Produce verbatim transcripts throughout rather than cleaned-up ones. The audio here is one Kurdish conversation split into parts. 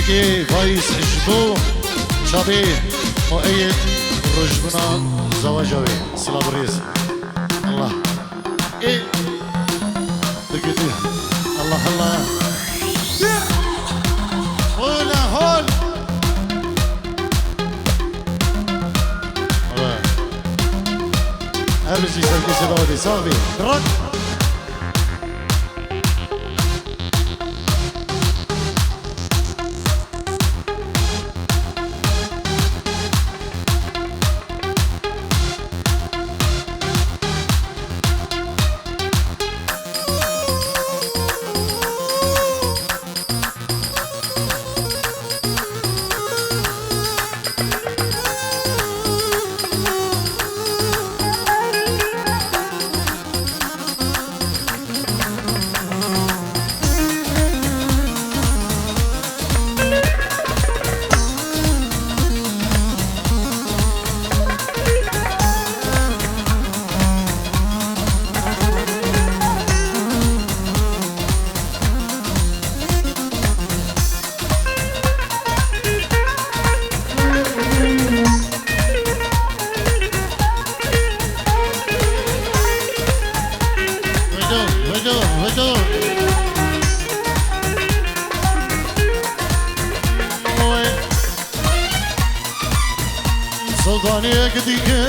Kê vayîs ji bo çavê mueyid rojbûna zewaja wê. Silav û rêz. Allah. Ê. Dikiti. Allah Allah. Hol e, hol. Evet. Her bijî serkê sedawetê. Sağ bî. Rak. Hocam, hocam, hocam. Oy. Sultaniyek dike.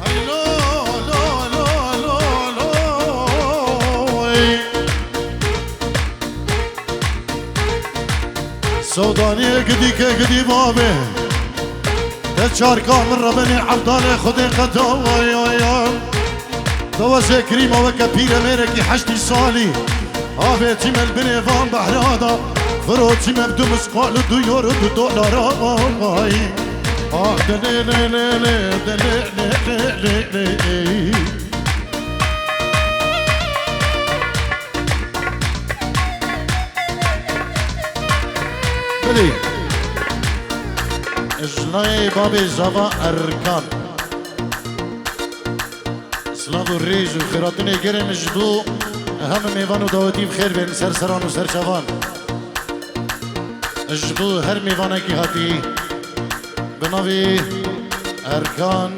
Ay lo, lo, lo, lo, lo, ey. Sewdaniyê gidî ke gidî babê. Te çarka min rebenê Evdalê Xwedê qeta, ay, ay, ay. Dewezê kirîma weke pîremêrekî heştî salî. Avê çîme li binê van behra da. Firo çîme bi du misqal û du euro du dolara. Ah, de lê, lê, lê, lê, de lê, lê, lê, lê, lê, ey. Bilî. Ji layê babê Zava Erkan. Silav û rêz û xêratinê gerê min ji bo hemî mêvan û dawetî bi xêr bên ser seran û ser çavan. Ji bo her mêvanekî hatî bi navê Erkan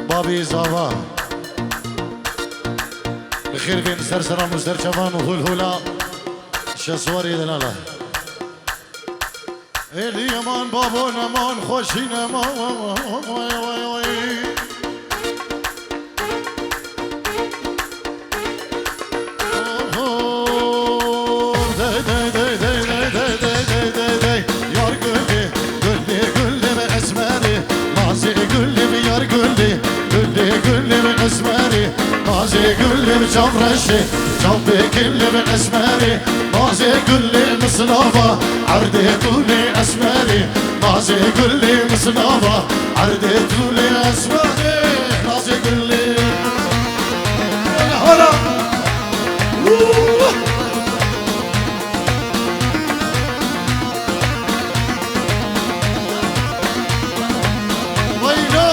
Babê Zava. Bi xêr bên ser seran û ser çavan û hol hola şeswarê delala. Êlî eman babo neman xweşî neman. Yar gulê, gulê, gulê be esmerê. Nazê gulê be yar gulê, gulê, gulê be esmerê. Nazê gulê be çavreşê, çavê gulê be esmerê. Nazê gulê mislava, erdê gulê esmerê. Nazê gulê mislava, erdê gulê esmerê. Nazê gulê. Hala. Wayno.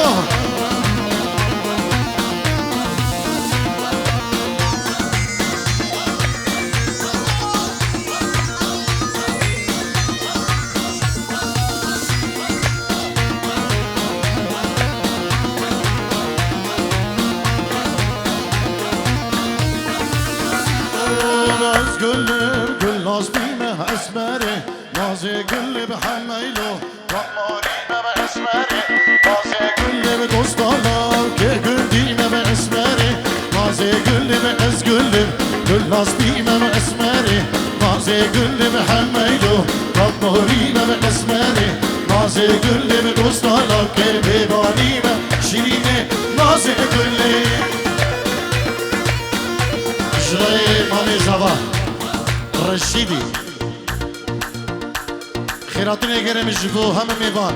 Naz gülüm, gül naz bîme esmerê. Nazê gulê bi hemeylo, Bakmarî me be esmerê. Nazê gulê bi dostana, kê gundî me be esmerê. Nazê gulê bi ez gulê, gul naz bîme be esmerê. Nazê gulê bi hemeylo, Bakmarî me be esmerê. Nazê gulê bi dostana, kê bêbanî me şîrînê. Nazê gulê. Ji rê Mamê Zava Reşîdî. Xêratinê gerê min ji bo hemî mêvan,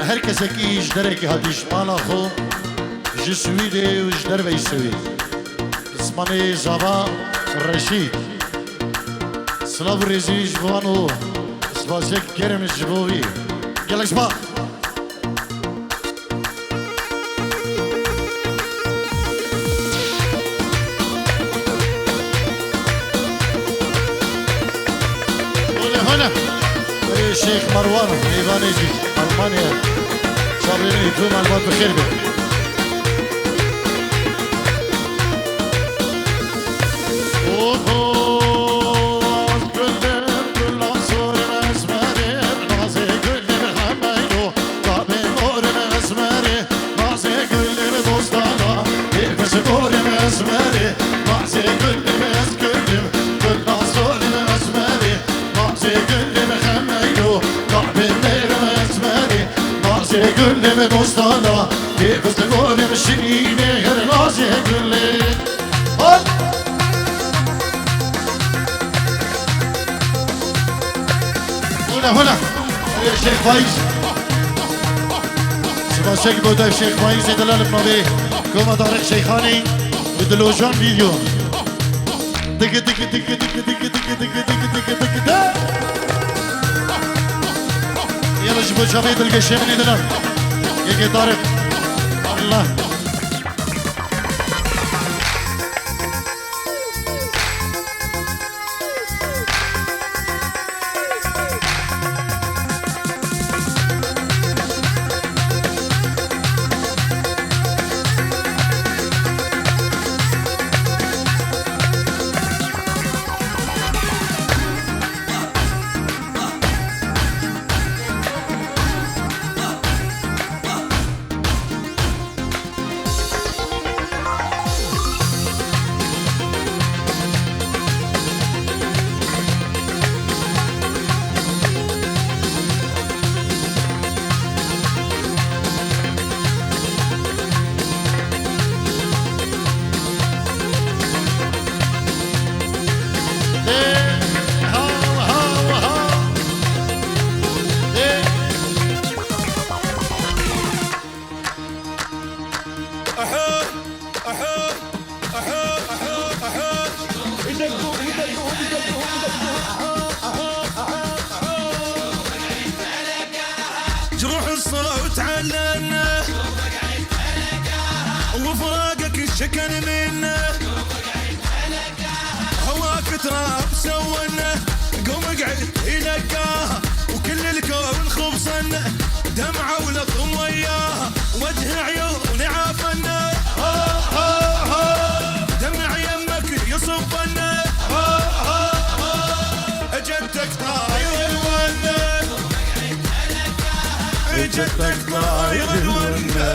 her kesekî ji derekê hatî ji mala xwe, ji Swîdê û ji derveyî Swîd. Zimanê Zava Reşîd. Silav û rêzî ji bo wan û spasiyek gerê min ji bo wî. Gelek spas. Şêx Merwan, mêvanê jî Almanya. Çavê min î tu malbat bi xêr be. Oho, gullim, gullan sorim esmerim, nazê gullim hemeylo, tabê morim esmeri, nazê gullim dostana, hêfis morim esmeri, nazê gullim ez gullim, gullan sorim esmeri, Nazê gullim hemeylo, kahvê mêrim esmerî. Nazê gullim dostana, kêfis gullim şirînê, her nazê gullim. Hop! Hula, hula. Şêx Faiz. Sibasek bo dev Şêx Faîzê delal bi navê Koma Tarîq Şeyxanî bi Dilojan Video. Digi, digi, digi, digi, digi, digi, digi, digi, digi, digi, de. Yala ji bo çavê dilgeşê min ê dilan. Yekê Tarîq. Allah. جروح الصلاة وتعلن وفراقك الشكن منه. هواك تراب سونا، قوم اقعد يلقاها، وكل الكون خبصنا، دمعة ولطم وياها، وجه عيوني عافنا. ها، ها، ها. دمع يمك يصبنا. ها، ها، ها. جدك طاير الونة، جدك طاير الونة.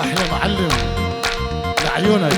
أحلى معلم، لعيونك.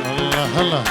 الله الله.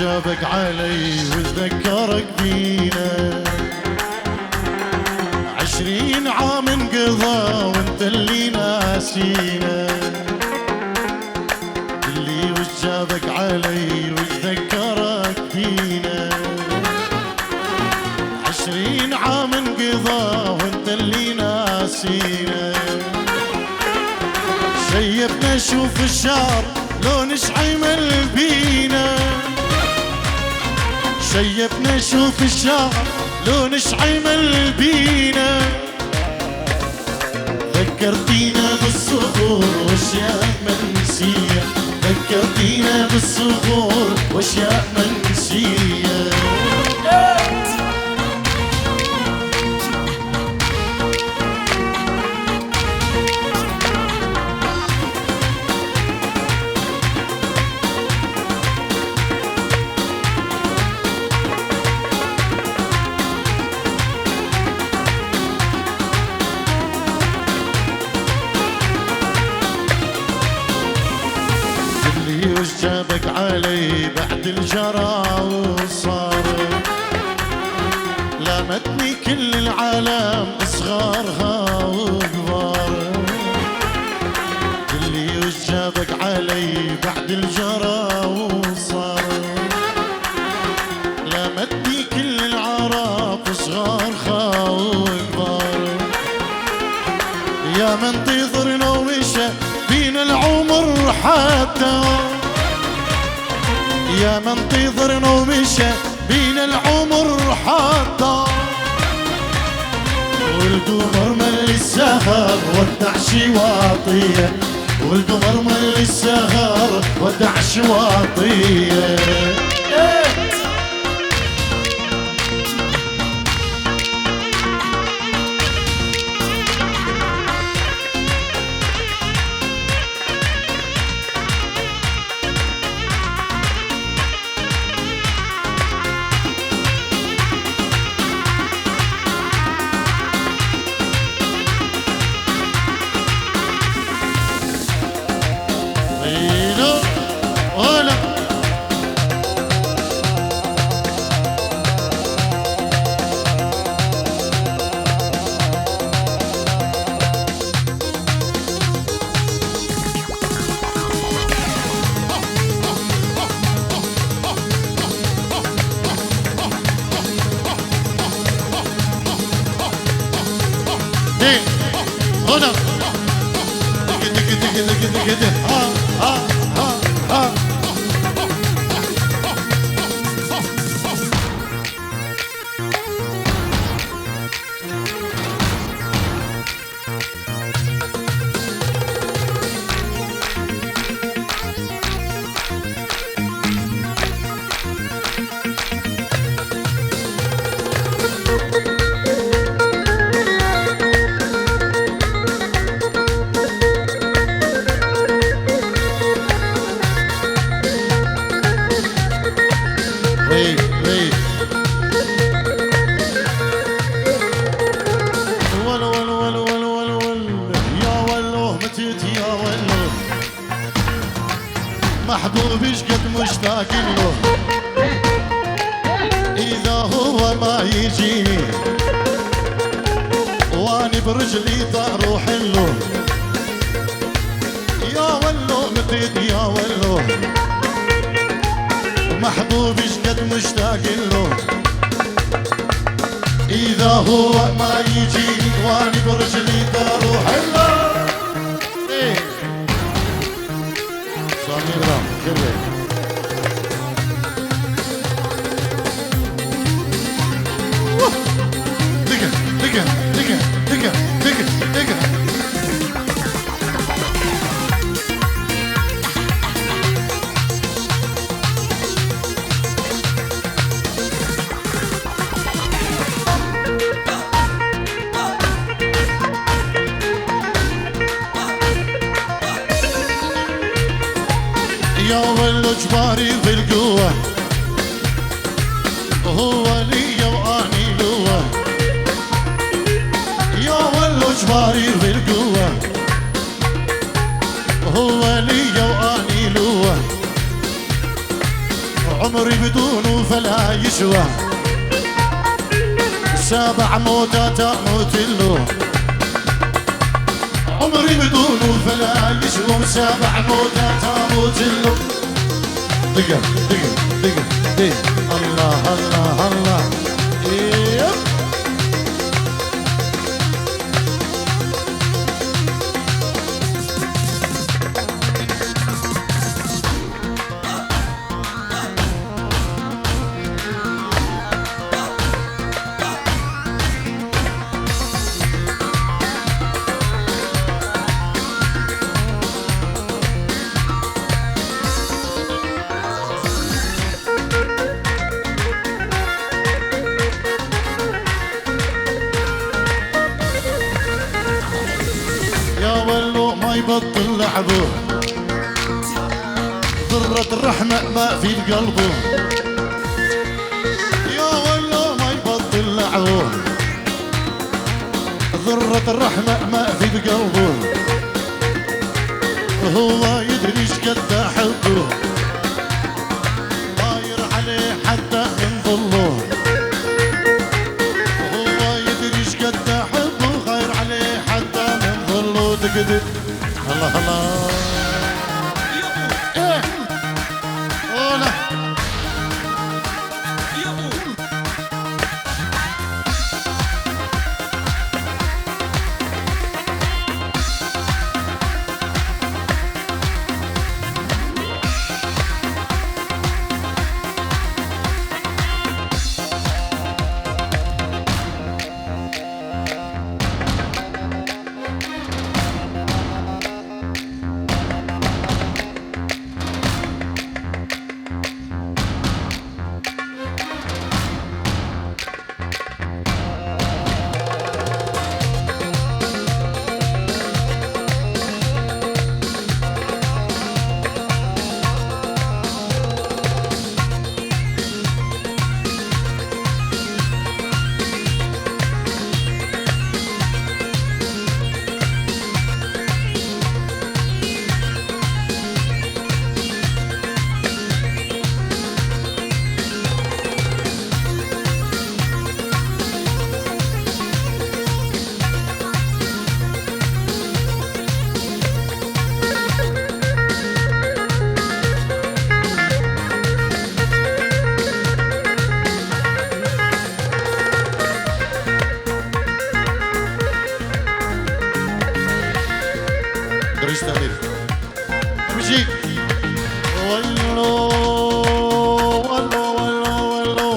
جابك علي واتذكرك بينا. عشرين عام انقضى وانت اللي ناسينا. اللي وش جابك علي واتذكرك بينا. عشرين عام انقضى وانت اللي ناسينا. شيبنا شوف الشهر لو نشعمل بينا، شيبنا شوف الشعب، لو نشعمل بينا. ذكرتينا بالصخور واشياء منسية، ذكرتينا بالصخور واشياء منسية. قلي وش جابك علي بعد الجرى وصار؟ لامتني كل العالم، صغارها وكبار. قلي وش جابك علي بعد الجرى وصار؟ لامتني كل العرب، صغارها وكبار. يا من تنتظرنا ومشى بينا العمر حتى، يا من تنتظرنا ومشى بينا العمر حتى. ولد مرمى للسهر ودع شواطيه، ولد مرمى للسهر ودع شواطيه. Hey, hold up. Digi, digi, digi, digi, digi, digi. Ha, ha, ha, ha. Hey, hey. Walo, walo, walo, walo, walo, walo. يا ولو متت يا ولو. محبوبي شقد مشتاق له. إذا هو ما يجيني واني برجلي طاروح له. يا ولو متت يا ولو. محبوبي شقد مشتاق له. إذا هو ما يجيني واني برجلي طاروح له. إيه. سامي برام، كبير. دقة، دقة، دقة، دقة، دقة، دقة. يا ولو جباري في القوة، هو لي واني لوه. يا ولو جباري في القوة، هو لي واني لوه. عمري بدونه فلا يسوى. سابع موتات اموت له. عمري بدونه فلا يسوى، سابع موتات اموت له. دقة، دقة، دقة، دقة. الله، الله، الله. إيه. بطل لعبه. ذرة الرحمة ما في بقلبه. يا ولو ما يبطل لعبه. ذرة الرحمة ما في بقلبه. هو يدري ايش قد احبه. طاير عليه حتى من ظله. هو يدري ايش قد احبه، غاير عليه حتى من ظله. دقدق. الله الله. ايه. اولا. Duruşta bir. Müzik. Wallo, wallo, wallo, wallo.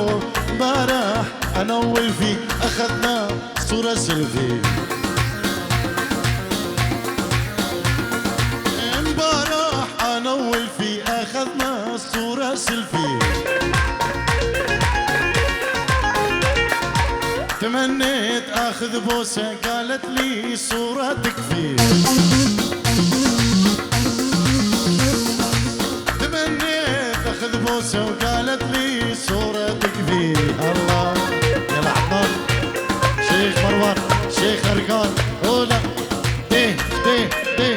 امبارح انا والفي اخذنا صورة سيلفي. امبارح انا والفي اخذنا صورة سيلفي. تمنيت اخذ بوسة، قالت لي صورة تكفي. تمنيت اخذ بوسة وقالت لي صورة تكفي. الله. يلا عطار. شيخ مروان، شيخ أركان. هولا. دي، دي، دي.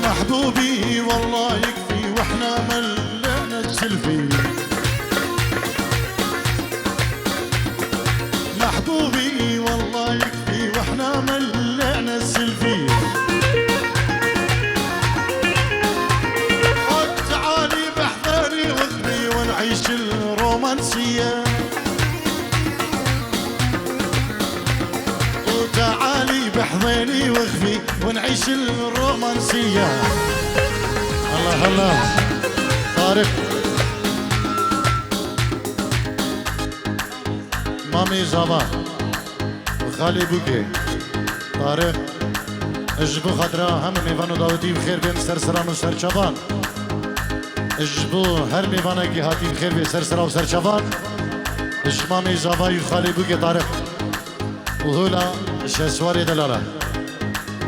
محبوبي والله يكفي واحنا ملينا السيلفي. محبوبي والله يكفي واحنا ملينا السيلفي. تعالي بحضني وخفي ونعيش الرومانسية. وتعالي بحضني وخفي ونعيش الرومانسية. الله الله. طارق. مامي زاوا. Xalê Bûkê. Tarî. Ji bo xatira hemû mêvan û dawetî bi xêr bên serseran û serçavan. Ji bo her mêvanekî hatî bi xêr bê serseran û serçavan. Ji mamê Zavayî û Xalê Bûkê Tarî. Û hûla şeswarê delala.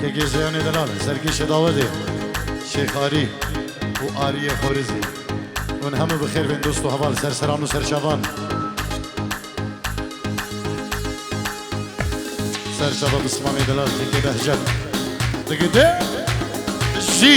Kekê Zeyanê delal, serkêşê dawetê. Şêx Arî û Ariyê Xorizî. Hûn hemû bi xêr bên dost û heval serseran û serçavan. Serçava Bismamê delal, Kekê Behcet. Digide jî.